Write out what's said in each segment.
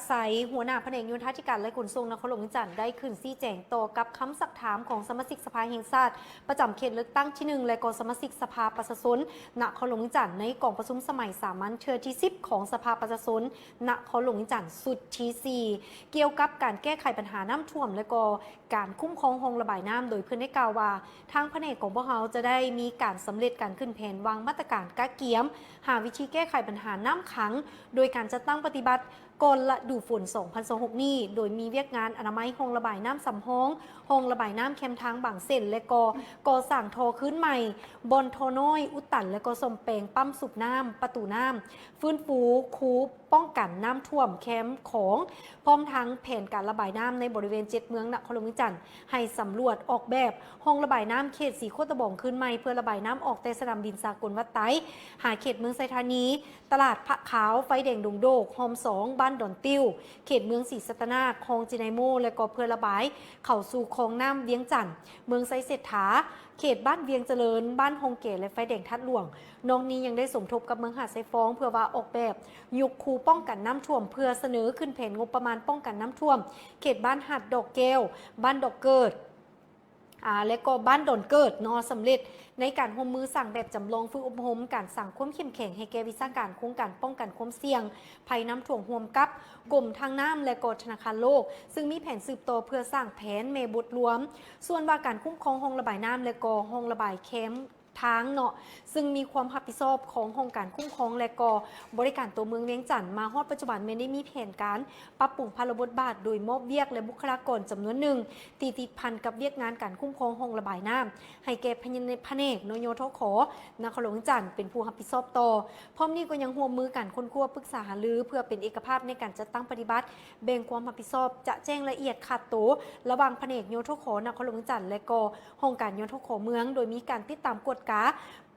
ໄຊ, ຫົວໜ້າພະແນກໂຍທາທິການ ແລະ ຂົນສົ່ງນະຄອນຫຼວງວຽງຈັນ ໄດ້ຂຶ້ນຊີ້ແຈງຕໍ່ກັບຄຳຊັກຖາມຂອງສະມາຊິກສະພາແຫ່ງຊາດ ປະຈຳເຂດເລືອກຕັ້ງທີໜຶ່ງ ແລະ ກໍສະມາຊິກສະພາປະຊາຊົນນະຄອນຫຼວງວຽງຈັນ ໃນກອງປະຊຸມສະໄໝສາມັນເທື່ອທີສິບ ຂອງສະພາປະຊາຊົນນະຄອນຫຼວງວຽງຈັນ ຊຸດທີສີ່ ກ່ຽວກັບການແກ້ໄຂບັນຫານ້ຳຖ້ວມ ແລະ ກໍການຄຸ້ມຄອງຮ່ອງລະບາຍນ້ຳ ໂດຍເພິ່ນໄດ້ກ່າວວ່າ ທາງພະແນກຂອງພວກເຮົາຈະໄດ້ມີການສຳເລັດການຂຶ້ນແຜນວາງມາດຕະການກະກຽມ ຫາວິທີແກ້ໄຂບັນຫານ້ຳຂັງ ໂດຍການຈັດຕັ້ງປະຕິບັດ ກ່ອນລະດູຝົນສອງພັນຊາວຫົກນີ້ ໂດຍມີວຽກງານອະນາໄມຮ່ອງລະບາຍນ້ຳສຳຮອງ, ຮ່ອງລະບາຍນ້ຳແຄມທາງບາງເສັ້ນ ແລະ ກໍກໍ່ສ້າງທໍ່ຄືນໃໝ່, ບ່ອນທໍ່ນ້ອຍອຸດຕັນ ແລະ ກໍສ້ອມແປງປ້ຳສູບນ້ຳ, ປະຕູນ້ຳ, ຟື້ນຟູຄູປ້ອງກັນນ້ຳຖ້ວມແຄມຂອງ, ພ້ອມທັງແຜນການລະບາຍນ້ຳໃນບໍລິເວນເຈັດເມືອງນະຄອນຫຼວງວຽງຈັນ ໃຫ້ສຳຫຼວດອອກແບບຮ່ອງລະບາຍນ້ຳເຂດສີໂຄດຕະບອງຄືນໃໝ່ ເພື່ອລະບາຍນ້ຳອອກແຕ່ສະໜາມບິນສາກົນວັດໄຕ ຫາເຂດເມືອງໄຊທານີ, ຕະຫຼາດພະຂາວ, ໄຟແດງດົງໂດກ, ຮ່ອມຊອງ, ບ້ານດອນຕິ້ວ, ເຂດເມືອງສີສັດຕະນາກ, ຄອງຈີໄນໂມ ແລະ ກໍເພື່ອລະບາຍເຂົ້າສູ່ຄອງນ້ຳວຽງຈັນ, ເມືອງໄຊເສດຖາ, ເຂດບ້ານວຽງຈະເລີນ, ບ້ານຮ່ອງແກ ແລະ ໄຟແດງທາດຫຼວງ. ນອກນີ້ຍັງໄດ້ສົມທົບກັບເມືອງຫາດຊາຍຟອງ ເພື່ອວ່າອອກແບບຍົກຄູປ້ອງກັນນ້ຳຖ້ວມ ເພື່ອສະເໜີຂຶ້ນແຜນງົບປະມານປ້ອງກັນນ້ຳຖ້ວມ ເຂດບ້ານຫາດດອກແກ້ວ, ບ້ານດອກເກີດ ອາ ແລະ ກໍບ້ານດອນເກີດເນາະ ສຳເລັດໃນການຮ່ວມມືສ້າງແບບຈຳລອງຝຶກອົບຮົມການສ້າງຄວາມເຂັ້ມແຂງໃຫ້ແກ່ວິຊາການໂຄງການປ້ອງກັນຄວາມສ່ຽງໄພນ້ຳຖ້ວມ ຮ່ວມກັບກົມທາງນ້ຳ ແລະ ກໍທະນາຄານໂລກ, ຊຶ່ງມີແຜນສືບຕໍ່ເພື່ອສ້າງແຜນແມ່ບົດລວມ ສ່ວນວ່າການຄຸ້ມຄອງຮ່ອງລະບາຍນ້ຳ ແລະ ກໍຮ່ອງລະບາຍແຄມທາງເນາະ, ຊຶ່ງມີຄວາມຮັບຜິດຊອບຂອງຫ້ອງການຄຸ້ມຄອງ ແລະ ກໍບໍລິການຕົວເມືອງວຽງຈັນ ມາຮອດປັດຈຸບັນແມ່ນໄດ້ມີແຜນການ ປັບປຸງພາລະບົດບາດ ໂດຍມອບວຽກ ແລະ ບຸກຄະລາກອນຈຳນວນໜຶ່ງ ທີ່ຕິດພັນກັບວຽກງານການຄຸ້ມຄອງຮ່ອງລະບາຍນ້ຳ ໃຫ້ແກ່ພະແນກ ພະແນກ ນຍທຂ ນະຄອນຫຼວງວຽງຈັນ ເປັນຜູ້ຮັບຜິດຊອບຕໍ່. ພ້ອມນີ້ກໍຍັງຮ່ວມມືກັນຄົ້ນຄວ້າປຶກສາຫາລື ເພື່ອເປັນເອກະພາບໃນການຈັດຕັ້ງປະຕິບັດ, ແບ່ງຄວາມຮັບຜິດຊອບ, ຈະແຈ້ງລະອຽດຂາດໂຕ ລະຫວ່າງພະແນກ ຍທຂ ນະຄອນຫຼວງວຽງຈັນ ແລະ ກໍຫ້ອງການ ຍທຂ ເມືອງ ໂດຍມີການຕິດຕາມກວດກາ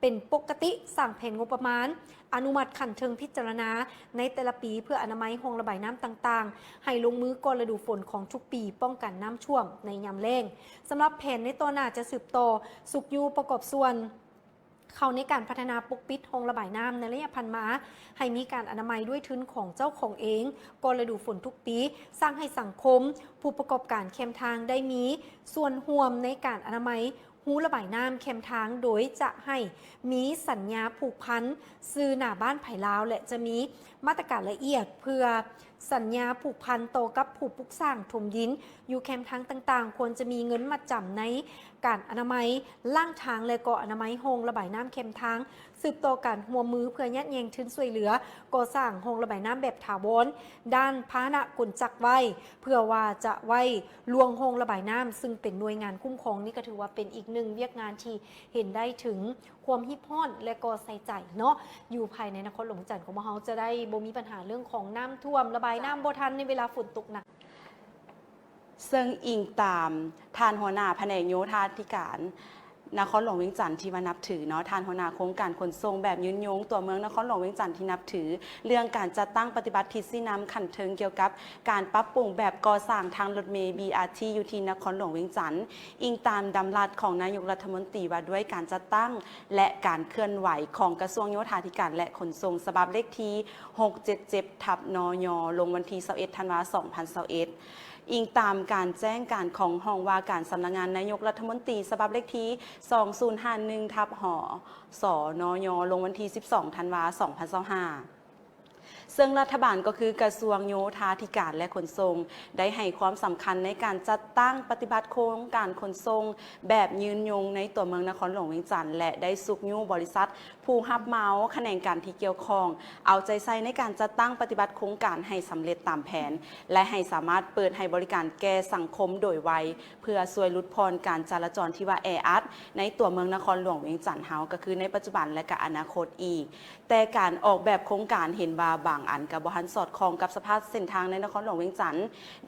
ເປັນປົກກະຕິ, ສ້າງແຜນງົບປະມານ, ອະນຸມັດຂັ້ນເທິງພິຈາລະນາໃນແຕ່ລະປີ ເພື່ອອະນາໄມຮ່ອງລະບາຍນ້ຳຕ່າງໆ ໃຫ້ລົງມືກ່ອນລະດູຝົນຂອງທຸກປີ, ປ້ອງກັນນ້ຳຖ້ວມໃນຍາມແລ້ງ. ສຳລັບແຜນໃນຕໍ່ໜ້າຈະສືບຕໍ່ຊຸກຍູ້ປະກອບສ່ວນເຂົ້າໃນການພັດທະນາປົກປິດຮ່ອງລະບາຍນ້ຳໃນໄລຍະຜ່ານມາ ໃຫ້ມີການອະນາໄມດ້ວຍທຶນຂອງເຈົ້າຂອງເອງ ກ່ອນລະດູຝົນທຸກປີ, ສ້າງໃຫ້ສັງຄົມ, ຜູ້ປະກອບການແຄມທາງໄດ້ມີສ່ວນຮ່ວມໃນການອະນາໄມ ຮູລະບາຍນ້ຳແຄມທາງ ໂດຍຈະໃຫ້ມີສັນຍາຜູກພັນຊື່ໜ້າບ້ານໃຜລາວ ແລະ ຈະມີມາດຕະການລະອຽດເພື່ອສັນຍາຜູກພັນຕໍ່ກັບຜູ້ປຸກສ້າງຖົມດິນຢູ່ແຄມທາງຕ່າງໆ, ຄວນຈະມີເງິນມັດຈຳໃນການອະນາໄມລ້າງທາງ ແລະ ກໍອະນາໄມຮ່ອງລະບາຍນ້ຳແຄມທາງ, ສືບຕໍ່ການຮ່ວມມືເພື່ອຍາດແຍ່ງທຶນຊ່ວຍເຫຼືອກໍ່ສ້າງຮ່ອງລະບາຍນ້ຳແບບຖາວອນດ້ານພາຫະນະກົນຈັກໄວ້ ເພື່ອວ່າຈະໄວ້ລວງຮ່ອງລະບາຍນ້ຳ ຊຶ່ງເປັນໜ່ວຍງານຄຸ້ມຄອງ. ນີ້ກໍຖືວ່າເປັນອີກໜຶ່ງວຽກງານທີ່ເຫັນໄດ້ເຖິງຄວາມຮີບຮ້ອນ ແລະ ກໍໃສ່ໃຈເນາະ ຢູ່ພາຍໃນນະຄອນຫຼວງວຽງຈັນຂອງພວກເຮົາ ຈະໄດ້ບໍ່ມີບັນຫາເລື່ອງຂອງນ້ຳຖ້ວມ, ລະບາຍນ້ຳບໍ່ທັນໃນເວລາຝົນຕົກໜັກ. ເຊິ່ງອີງຕາມທ່ານຫົວໜ້າພະແນກໂຍທາທິການ ນະຄອນຫຼວງວຽງຈັນທີ່ວ່ານັບຖືເນາະ, ທ່ານຫົວໜ້າໂຄງການຂົນສົ່ງແບບຍືນຍົງຕົວເມືອງນະຄອນຫຼວງວຽງຈັນທີ່ນັບຖື ເລື່ອງການຈັດຕັ້ງປະຕິບັດທິດຊີ້ນຳຂັ້ນເທິງກ່ຽວກັບການປັບປຸງແບບກໍ່ສ້າງທາງລົດເມ ບີອາທີ ຢູ່ທີ່ນະຄອນຫຼວງວຽງຈັນ, ອີງຕາມດຳລັດຂອງນາຍົກລັດຖະມົນຕີວ່າດ້ວຍການຈັດຕັ້ງ ແລະ ການເຄື່ອນໄຫວຂອງກະຊວງໂຍທາທິການ ແລະ ຂົນສົ່ງ ສະບັບເລກທີຫົກເຈັດເຈັດ ທັບ ນຍ ລົງວັນທີຊາວເອັດ ທັນວາ ສອງພັນຊາວເອັດ. ອີງຕາມການແຈ້ງການຂອງຫ້ອງວ່າການສຳນັກງານນາຍົກລັດຖະມົນຕີ ສະບັບເລກທີສອງສູນຫ້າໜຶ່ງ ທັບ ຫ ສ ນຍ ລົງວັນທີສິບສອງ ທັນວາ ສອງພັນຊາວຫ້າ ເຊິ່ງລັດຖະບານກໍຄືກະຊວງໂຍທາທິການ ແລະ ຂົນສົ່ງ ໄດ້ໃຫ້ຄວາມສຳຄັນໃນການຈັດຕັ້ງປະຕິບັດໂຄງການຂົນສົ່ງແບບຍືນຍົງໃນຕົວເມືອງນະຄອນຫຼວງວຽງຈັນ ແລະ ໄດ້ຊຸກຍູ້ບໍລິສັດ ຜູ້ຮັບເໝົາ, ຂະແໜງການທີ່ກ່ຽວຂ້ອງ ເອົາໃຈໃສ່ໃນການຈັດຕັ້ງປະຕິບັດໂຄງການໃຫ້ສຳເລັດຕາມແຜນ ແລະ ໃຫ້ສາມາດເປີດໃຫ້ບໍລິການແກ່ສັງຄົມໂດຍໄວ ເພື່ອຊ່ວຍຫຼຸດຜ່ອນການຈະລາຈອນທີ່ວ່າແອອັດໃນຕົວເມືອງນະຄອນຫຼວງວຽງຈັນເຮົາ ກໍຄືໃນປັດຈຸບັນ ແລະ ກະອະນາຄົດອີກ. ແຕ່ການອອກແບບໂຄງການເຫັນວ່າບາງອັນກະບໍ່ທັນສອດຄ່ອງກັບສະພາບເສັ້ນທາງໃນນະຄອນຫຼວງວຽງຈັນ.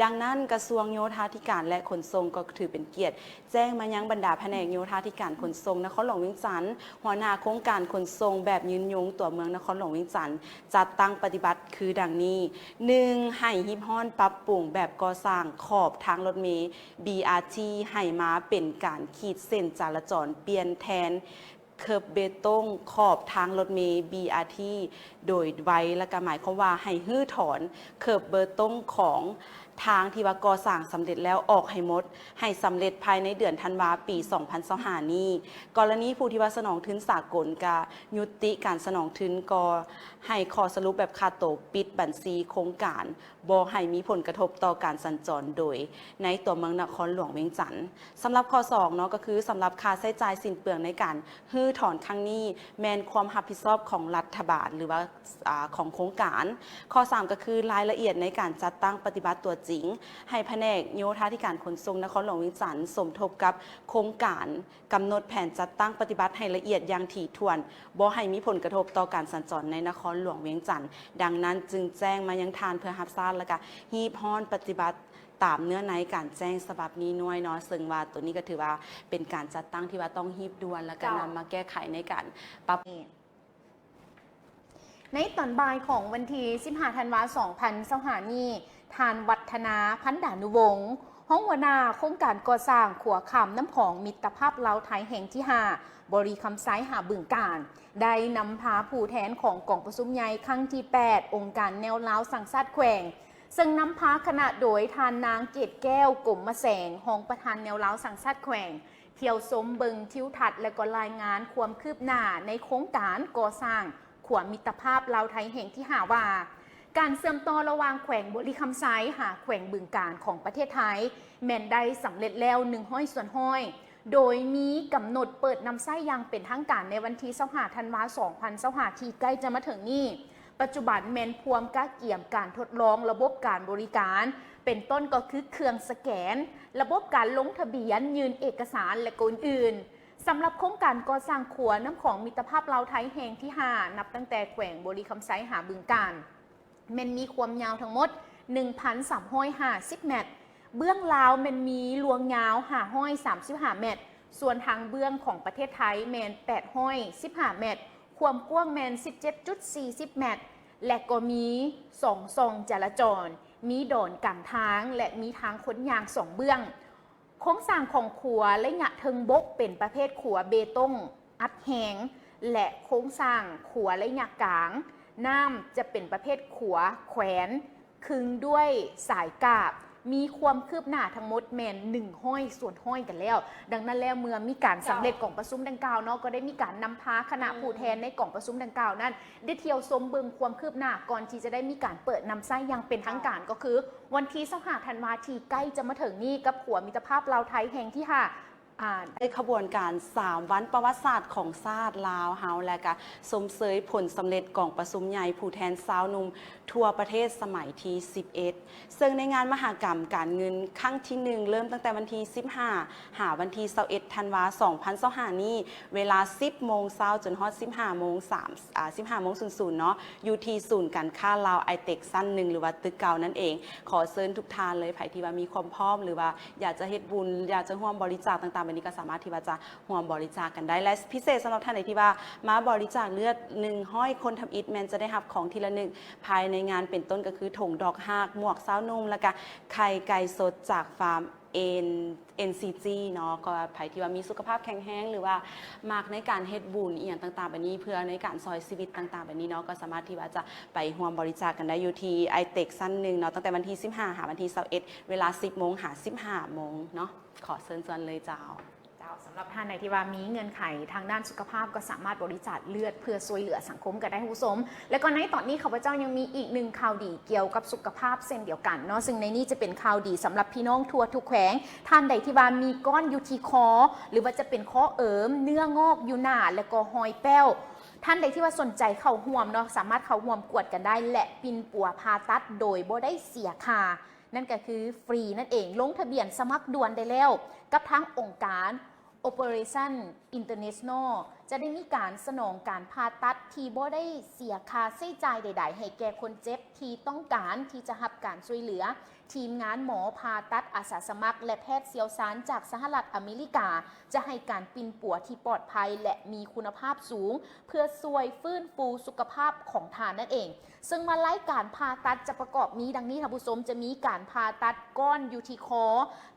ດັ່ງນັ້ນ, ກະຊວງໂຍທາທິການ ແລະ ຂົນສົ່ງ ກໍຖືເປັນກຽດ ແຈ້ງມາຍັງບັນດາພະແນກໂຍທາທິການຂົນສົ່ງນະຄອນຫຼວງວຽງຈັນ, ຫົວໜ້າໂຄງການຂົນສົ່ງແບບຍືນຍົງຕົວເມືອງນະຄອນຫຼວງວຽງຈັນ ຈັດຕັ້ງປະຕິບັດຄືດັ່ງນີ້: ໜຶ່ງ ໃຫ້ຮີບຮ້ອນປັບປຸງແບບກໍ່ສ້າງຂອບທາງລົດເມ ບີອາທີ ໃຫ້ມາເປັນການຂີດເສັ້ນຈະລາຈອນປ່ຽນແທນ ເຄີບເບຕົງຂອບທາງລົດເມ ບີອາທີ ໂດຍໄວ ແລະກະໝາຍຄວາມວ່າໃຫ້ຮື້ຖອນເຄີບເບຕົງຂອງທາງທີ່ວ່າກໍ່ສ້າງສຳເລັດແລ້ວອອກໃຫ້ໝົດ ໃຫ້ສຳເລັດພາຍໃນເດືອນທັນວາປີສອງພັນຊາວຫ້ານີ້. ກໍລະນີຜູ້ທີ່ວ່າສະໜອງທຶນສາກົນກະຍຸຕິການສະໜອງທຶນ ກໍໃຫ້ຂໍ້ສະຫຼຸບແບບຄາໂຕປິດບັນຊີໂຄງການ ບໍ່ໃຫ້ມີຜົນກະທົບຕໍ່ການສັນຈອນໂດຍໃນຕົວເມືອງນະຄອນຫຼວງວຽງຈັນ. ສຳລັບຂໍ້ສອງເນາະ ກໍຄືສຳລັບຄ່າໃຊ້ຈ່າຍສິ້ນເປືອງໃນການຮື້ຖອນຄັ້ງນີ້ ແມ່ນຄວາມຮັບຜິດຊອບຂອງລັດຖະບານ ຫຼືວ່າ ອາ ຂອງໂຄງການ. ຂໍ້ສາມ ກໍຄືລາຍລະອຽດໃນການຈັດຕັ້ງປະຕິບັດຕົວຈິງ ໃຫ້ພະແນກໂຍທາທິການຂົນສົ່ງນະຄອນຫຼວງວຽງຈັນ ສົມທົບກັບໂຄງການ ກຳນົດແຜນຈັດຕັ້ງປະຕິບັດໃຫ້ລະອຽດຢ່າງຖີ່ຖ້ວນ, ບໍ່ໃຫ້ມີຜົນກະທົບຕໍ່ການສັນຈອນໃນນະຄອນຫຼວງວຽງຈັນ. ດັ່ງນັ້ນຈຶ່ງແຈ້ງມາຍັງທ່ານເພື່ອຮັບຊາບ ແລະກະຮີບຮ້ອນປະຕິບັດຕາມເນື້ອໃນການແຈ້ງສະບັບນີ້ໜ່ວຍເນາະ, ເຊິ່ງວ່າໂຕນີ້ກໍຖືວ່າເປັນການຈັດຕັ້ງທີ່ວ່າຕ້ອງຮີບດ່ວນ ແລະກະ ເຈົ້າ ນຳມາແກ້ໄຂໃນການປັບ ໃນຕອນບ່າຍຂອງວັນທີສິບຫ້າ ທັນວາ ສອງພັນຊາວຫ້ານີ້, ທ່ານ ວັດທະນາ ພັນດານຸວົງ ຮອງຫົວໜ້າໂຄງການກໍ່ສ້າງຂົວຂ້າມນ້ຳຂອງມິດຕະພາບລາວໄທແຫ່ງທີຫ້າ ບໍລິຄຳໄຊ ຫາບຶງການ ໄດ້ນຳພາຜູ້ແທນຂອງກອງປະຊຸມໃຫຍ່ຄັ້ງທີແປດ ອົງການແນວລາວສ້າງຊາດແຂວງ, ເຊິ່ງນຳພາຄະນະໂດຍທ່ານນາງ ເກດແກ້ວ ກົມມະແສງ ຮອງປະທານແນວລາວສ້າງຊາດແຂວງ, ທ່ຽວຊົມເບິ່ງທິວທັດ ແລະກໍລາຍງານຄວາມຄືບໜ້າໃນໂຄງການກໍ່ສ້າງຂົວມິດຕະພາບລາວໄທແຫ່ງທີຫ້າ ວ່າ ການເຊື່ອມຕໍ່ລະຫວ່າງແຂວງບໍລິຄຳໄຊຫາແຂວງບຶງການຂອງປະເທດໄທ ແມ່ນໄດ້ສຳເລັດແລ້ວໜຶ່ງຮ້ອຍສ່ວນຮ້ອຍ ໂດຍມີກຳນົດເປີດນຳໃຊ້ຢ່າງເປັນທາງການໃນວັນທີຊາວຫ້າ ທັນວາ ສອງພັນຊາວຫ້າ ທີ່ໃກ້ຈະມາເຖິງນີ້. ປັດຈຸບັນແມ່ນພວມກະກຽມການທົດລອງລະບົບການບໍລິການ ເປັນຕົ້ນກໍຄືເຄື່ອງສະແກນ, ລະບົບການລົງທະບຽນ, ຍື່ນເອກະສານ ແລະກໍອື່ນໆ. ສຳລັບໂຄງການກໍ່ສ້າງຂົວນ້ຳຂອງມິດຕະພາບລາວໄທແຫ່ງທີຫ້າ ນັບຕັ້ງແຕ່ແຂວງບໍລິຄຳໄຊຫາບຶງການ ແມ່ນມີຄວາມຍາວທັງໝົດໜຶ່ງພັນສາມຮ້ອຍຫ້າສິບແມັດ, ເບື້ອງລາວແມ່ນມີລວງຍາວຫ້າຮ້ອຍສາມສິບຫ້າແມັດ, ສ່ວນທາງເບື້ອງຂອງປະເທດໄທແມ່ນແປດຮ້ອຍສິບຫ້າແມັດ, ຄວາມກວ້າງແມ່ນສິບເຈັດຈຸດສີ່ສິບແມັດ ແລະກໍມີສອງຊ່ອງຈະລາຈອນ, ມີດອນກາງທາງ ແລະມີທາງຄົນຍ່າງສອງເບື້ອງ. ໂຄງສ້າງຂອງຂົວໄລຍະເທິງບົກເປັນປະເພດຂົວເບຕົງອັດແຮງ ແລະ ໂຄງສ້າງຂົວໄລຍະກາງນ້ຳຈະເປັນປະເພດຂົວແຂວນ ຄຶງດ້ວຍສາຍກາບ, ມີຄວາມຄືບໜ້າທັງໝົດແມ່ນໜຶ່ງຮ້ອຍສ່ວນຮ້ອຍກັນແລ້ວ. ດັ່ງນັ້ນແລ້ວ ເມື່ອມີການສຳເລັດ ເຈົ້າ ກອງປະຊຸມດັ່ງກ່າວເນາະ, ກໍໄດ້ມີການນຳພາຄະນະ ອືມ ຜູ້ແທນໃນກອງປະຊຸມດັ່ງກ່າວນັ້ນ ໄດ້ທ່ຽວຊົມເບິ່ງຄວາມຄືບໜ້າ ກ່ອນທີ່ຈະໄດ້ມີການເປີດນຳໃຊ້ຢ່າງເປັນທາງການ ເຈົ້າ ກໍຄື ວັນທີຊາວຫ້າ ທັນວາ ທີ່ໃກ້ຈະມາເຖິງນີ້ ກັບຂົວມິດຕະພາບລາວໄທແຫ່ງທີຫ້າ ອາ ໃນຂະບວນການສາມວັນປະຫວັດສາດຂອງຊາດລາວເຮົາ ແລະກະຊົມເຊີຍຜົນສຳເລັດກອງປະຊຸມໃຫຍ່ຜູ້ແທນຊາວໜຸ່ມທົ່ວປະເທດສະໄໝທີສິບເອັດ ເຊິ່ງໃນງານມະຫະກຳການເງິນຄັ້ງທີໜຶ່ງ ເລີ່ມຕັ້ງແຕ່ວັນທີສິບຫ້າ ຫາວັນທີຊາວເອັດ ທັນວາ ສອງພັນຊາວຫ້ານີ້ ເວລາສິບໂມງເຊົ້າຈົນຮອດສິບຫ້າໂມງສາມ ອາ ສິບຫ້າໂມງສູນສູນເນາະ ຢູ່ທີ່ສູນການຄ້າລາວໄອເຕັກຊັ້ນໜຶ່ງ ຫຼືວ່າຕຶກເກົ່ານັ້ນເອງ. ຂໍເຊີນທຸກທ່ານເລີຍ ໃຜທີ່ວ່າມີຄວາມພ້ອມ ຫຼືວ່າຢາກຈະເຮັດບຸນ ຢາກຈະຮ່ວມບໍລິຈາກຕ່າງໆແບບນີ້ ກໍສາມາດທີ່ວ່າຈະຮ່ວມບໍລິຈາກກັນໄດ້ ແລະ ພິເສດສຳລັບທ່ານໃດທີ່ວ່າມາບໍລິຈາກເລືອດໜຶ່ງຮ້ອຍຄົນທຳອິດ ແມ່ນຈະໄດ້ຮັບຂອງທີ່ລະນຶກພາຍໃນງານ ເປັນຕົ້ນກໍຄືຖົງດອກຮາກ, ໝວກຊາວໜຸ່ມ ແລະກະໄຂ່ໄກ່ສົດຈາກຟາມ ເອັນ ເອັນຊີຈີ ເນາະ ກໍໃຜທີ່ວ່າມີສຸຂະພາບແຂງແຮງ ຫຼືວ່າມັກໃນການເຮັດບຸນອີ່ຫຍັງຕ່າງໆແບບນີ້ ເພື່ອໃນການຊ່ອຍຊີວິດຕ່າງໆແບບນີ້ເນາະ ກໍສາມາດທີ່ວ່າຈະໄປຮ່ວມບໍລິຈາກກັນໄດ້ຢູ່ທີ່ໄອເຕັກຊັ້ນໜຶ່ງເນາະ ຕັ້ງແຕ່ວັນທີສິບຫ້າ ຫາວັນທີຊາວເອັດ ເວລາສິບໂມງຫາສິບຫ້າໂມງເນາະ ຂໍເຊີນຊວນເລີຍເຈົ້າ. ເຈົ້າ ສຳລັບທ່ານໃດທີ່ວ່າມີເງື່ອນໄຂທາງດ້ານສຸຂະພາບ ກໍສາມາດບໍລິຈາກເລືອດເພື່ອຊ່ວຍເຫຼືອສັງຄົມກໍໄດ້ ທ່ານຜູ້ຊົມ. ແລະກໍໃນຕອນນີ້ ຂ້າພະເຈົ້າຍັງມີອີກໜຶ່ງຂ່າວດີກ່ຽວກັບສຸຂະພາບເຊັ່ນດຽວກັນເນາະ, ຊຶ່ງໃນນີ້ຈະເປັນຂ່າວດີສຳລັບພີ່ນ້ອງທົ່ວທຸກແຂວງ. ທ່ານໃດທີ່ວ່າມີກ້ອນຢູ່ທີ່ຄໍ ຫຼືວ່າຈະເປັນຄໍເອີມ, ເນື້ອງອກຢູ່ໜ້າ ແລະກໍຮອຍແປ້ວ, ທ່ານໃດທີ່ວ່າສົນໃຈເຂົ້າຮ່ວມເນາະ, ສາມາດເຂົ້າຮ່ວມກວດກັນໄດ້ ແລະປິ່ນປົວຜ່າຕັດໂດຍບໍ່ໄດ້ເສຍຄ່າ. ນັ້ນກໍຄືຟຣີນັ້ນເອງ. ລົງທະບຽນສະໝັກດ່ວນໄດ້ແລ້ວກັບທາງອົງການ Operation International ຈະໄດ້ມີການສະໜອງການຜ່າຕັດທີ່ບໍ່ໄດ້ເສຍຄ່າໃຊ້ຈ່າຍໃດໆ ໃຫ້ແກ່ຄົນເຈັບທີ່ຕ້ອງການທີ່ຈະຮັບການຊ່ວຍເຫຼືອ. ທີມງານໝໍຜ່າຕັດ, ອາສາສະໝັກ ແລະ ແພດຊ່ຽວຊານຈາກສະຫະລັດອາເມລິກາ ຈະໃຫ້ການປິ່ນປົວທີ່ປອດໄພ ແລະ ມີຄຸນນະພາບສູງ ເພື່ອຊ່ວຍຟື້ນຟູສຸຂະພາບຂອງທ່ານນັ້ນເອງ. ເຊິ່ງວ່າລາຍການຜ່າຕັດຈະປະກອບມີດັ່ງນີ້ ທ່ານຜູ້ຊົມ, ຈະມີການຜ່າຕັດກ້ອນຢູ່ທີ່ຄໍ,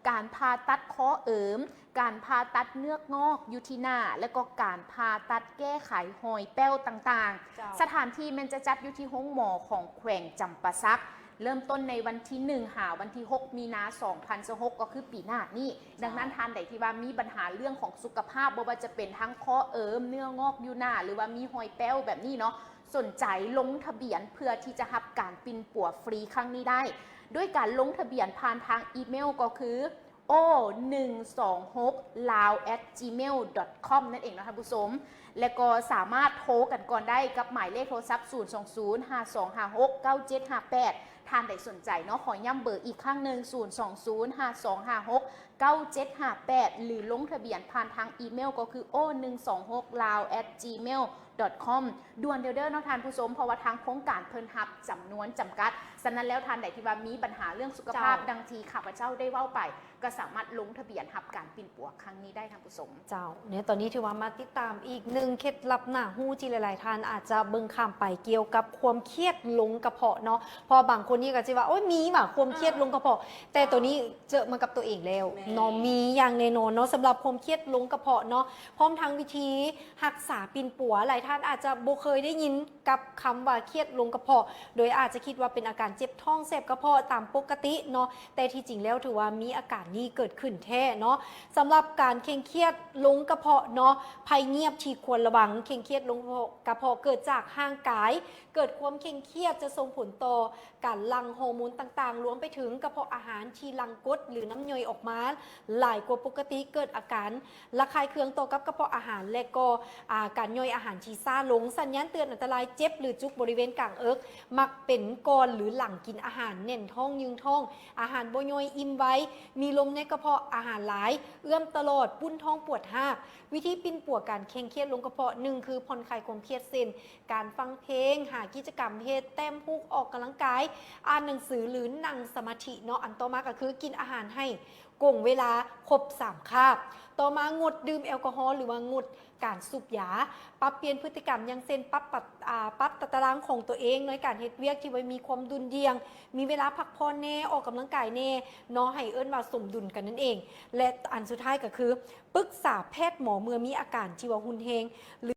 ການຜ່າຕັດຄໍເອີມ, ການຜ່າຕັດເນື້ອງອກຢູ່ທີ່ໜ້າ ແລະກໍການຜ່າ ຜ່າຕັດແກ້ໄຂຮອຍແປ້ວຕ່າງໆ. ເຈົ້າ ສະຖານທີ່ແມ່ນຈະຈັດຢູ່ທີ່ໂຮງໝໍຂອງແຂວງຈຳປາສັກ ເລີ່ມຕົ້ນໃນວັນທີໜຶ່ງ ຫາວັນທີຫົກ ມີນາ ສອງພັນຊາວຫົກ ກໍຄືປີໜ້ານີ້. ເຈົ້າ ດັ່ງນັ້ນທ່ານໃດທີ່ວ່າມີບັນຫາເລື່ອງຂອງສຸຂະພາບ ບໍ່ວ່າຈະເປັນທັງຂໍ້ເອີມ, ເນື້ອງອກຢູ່ໜ້າ ຫຼືວ່າມີຮອຍແປ້ວແບບນີ້ເນາະ, ສົນໃຈລົງທະບຽນເພື່ອທີ່ຈະຮັບການປິ່ນປົວຟຣີຄັ້ງນີ້ໄດ້ ດ້ວຍການລົງທະບຽນຜ່ານທາງອີເມວກໍຄື ໂອ ໜຶ່ງສອງຫົກ ລາວ ແອັດ ຈີເມວ ດອດ ຄອມ ນັ້ນເອງເນາະທ່ານຜູ້ຊົມ. ແລະກໍສາມາດໂທກັນກ່ອນໄດ້ກັບໝາຍເລກໂທລະສັບ ສູນສອງສູນ ຫ້າສອງຫ້າຫົກ ເກົ້າເຈັດຫ້າແປດ. ທ່ານໃດສົນໃຈເນາະ, ຂໍຢ້ຳເບີອີກຄັ້ງໜຶ່ງ ສູນສອງສູນ ຫ້າສອງຫ້າຫົກ ເກົ້າເຈັດຫ້າແປດ ຫຼືລົງທະບຽນຜ່ານທາງອີເມວກໍຄື ໂອ ໜຶ່ງສອງຫົກ ລາວ ແອັດ ຈີເມວ ດອດ ຄອມ ດ່ວນເດີເດີເນາະທ່ານຜູ້ຊົມ, ເພາະວ່າທາງໂຄງການເພິ່ນຮັບຈຳນວນຈຳກັດ. ສະນັ້ນແລ້ວທ່ານໃດທີ່ວ່າມີບັນຫາເລື່ອງສຸຂະພາບ ເຈົ້າ ດັ່ງທີ່ຂ້າພະເຈົ້າໄດ້ເວົ້າໄປ ກໍສາມາດລົງທະບຽນຮັບການປິ່ນປົວຄັ້ງນີ້ໄດ້ທ່ານຜູ້ຊົມ. ເຈົ້າ ເນຍ ຕອນນີ້ຖືວ່າມາຕິດຕາມອີກໜຶ່ງເຄັດລັບໜ້າຮູ້ທີ່ຫຼາຍໆທ່ານອາດຈະເບິ່ງຂ້າມໄປ ກ່ຽວກັບຄວາມຄຽດລົງກະເພາະເນາະ, ເພາະວ່າບາງຄົນນີ້ກໍຊິວ່າ ໂອ້ຍ ມີຫວາ ຄວາມຄຽດລົງກະເພາະ ເຈົ້າ ແຕ່ໂຕນີ້ເຈີມາກັບໂຕເອງແລ້ວ ແມ່ນ ເນາະ, ມີຢ່າງແນ່ນອນເນາະ ສຳລັບຄວາມຄຽດລົງກະເພາະເນາະ. ພ້ອມທັງວິທີຮັກສາປິ່ນປົວ ຫຼາຍທ່ານອາດຈະບໍ່ເຄີຍໄດ້ຍິນ ກັບຄຳວ່າຄຽດລົງກະເພາະ ໂດຍອາດຈະຄິດວ່າເປັນອາການເຈັບທ້ອງແສບກະເພາະຕາມປົກກະຕິເນາະ, ແຕ່ທີ່ຈິງແລ້ວຖືວ່າມີອາການນີ້ເກີດຂຶ້ນແທ້ເນາະ. ສຳລັບການເຄັ່ງຄຽດລົງກະເພາະເນາະ, ໄພງຽບທີ່ຄວນລະວັງ, ເຄັ່ງຄຽດລົງກະເພາະ ກະເພາະເກີດຈາກຮ່າງກາຍ ເກີດຄວາມເຄັ່ງຄຽດ ຈະສົ່ງຜົນຕໍ່ການຫຼັ່ງຮໍໂມນຕ່າງໆ ລວມໄປເຖິງກະເພາະອາຫານທີ່ຫຼັ່ງກົດ ຫຼື ນ້ຳຍ່ອຍອອກມາຫຼາຍກວ່າປົກກະຕິ, ເກີດອາການ ລະຄາຍເຄືອງຕໍ່ກັບກະເພາະອາຫານ ແລະກໍ ອາ ການຍ່ອຍອາຫານທີ່ຊ້າລົງ. ສັນຍານເຕືອນອັນຕະລາຍເຈັບ ຫຼື ຈຸກບໍລິເວນກາງເອິກ ມັກເປັນກ່ອນ ຫຼື ຫຼັງກິນອາຫານ, ແໜ້ນທ້ອງ, ຍືງທ້ອງ, ອາຫານບໍ່ຍ່ອຍ, ອີ່ມໄວ, ມີລົມໃນກະເພາະອາຫານຫຼາຍ, ເອື້ອມຕະຫຼອດ, ປຸ້ນທ້ອງ, ປວດຮາກ. ວິທີປິ່ນປົວການເຄັ່ງຄຽດລົງກະເພາະ ໜຶ່ງ ຄືຜ່ອນຄາຍຄວາມຄຽດ ເຊັ່ນ ການຟັງເພງ, ຫາກິດຈະກຳເຮັດ, ແຕ້ມຮູບ, ອອກກຳລັງກາຍ, ອ່ານໜັງສື ຫຼື ນັ່ງສະມາທິເນາະ. ອັນຕໍ່ມາກໍຄືກິນອາຫານໃຫ້ ກົງເວລາຄົບສາມຄາບ. ຕໍ່ມາງົດດື່ມແອລກໍຮໍ ຫຼືວ່າງົດການສູບຢາ. ປັບປ່ຽນພຶດຕິກຳ ຢ່າງເຊັ່ນ ປັບ ປັບ ອາ ປັບຕາຕະລາງຂອງຕົວເອງໃນການເຮັດວຽກທີ່ວ່າມີຄວາມດຸ່ນດ່ຽງ, ມີເວລາພັກຜ່ອນແດ່, ອອກກຳລັງກາຍແດ່ເນາະ, ໃຫ້ເອີ້ນວ່າສົມດຸນກັນນັ້ນເອງ. ແລະ ອັນສຸດທ້າຍກໍຄື ປຶກສາແພດໝໍເມື່ອມີອາການທີ່ວ່າຮຸນແຮງ ຫຼື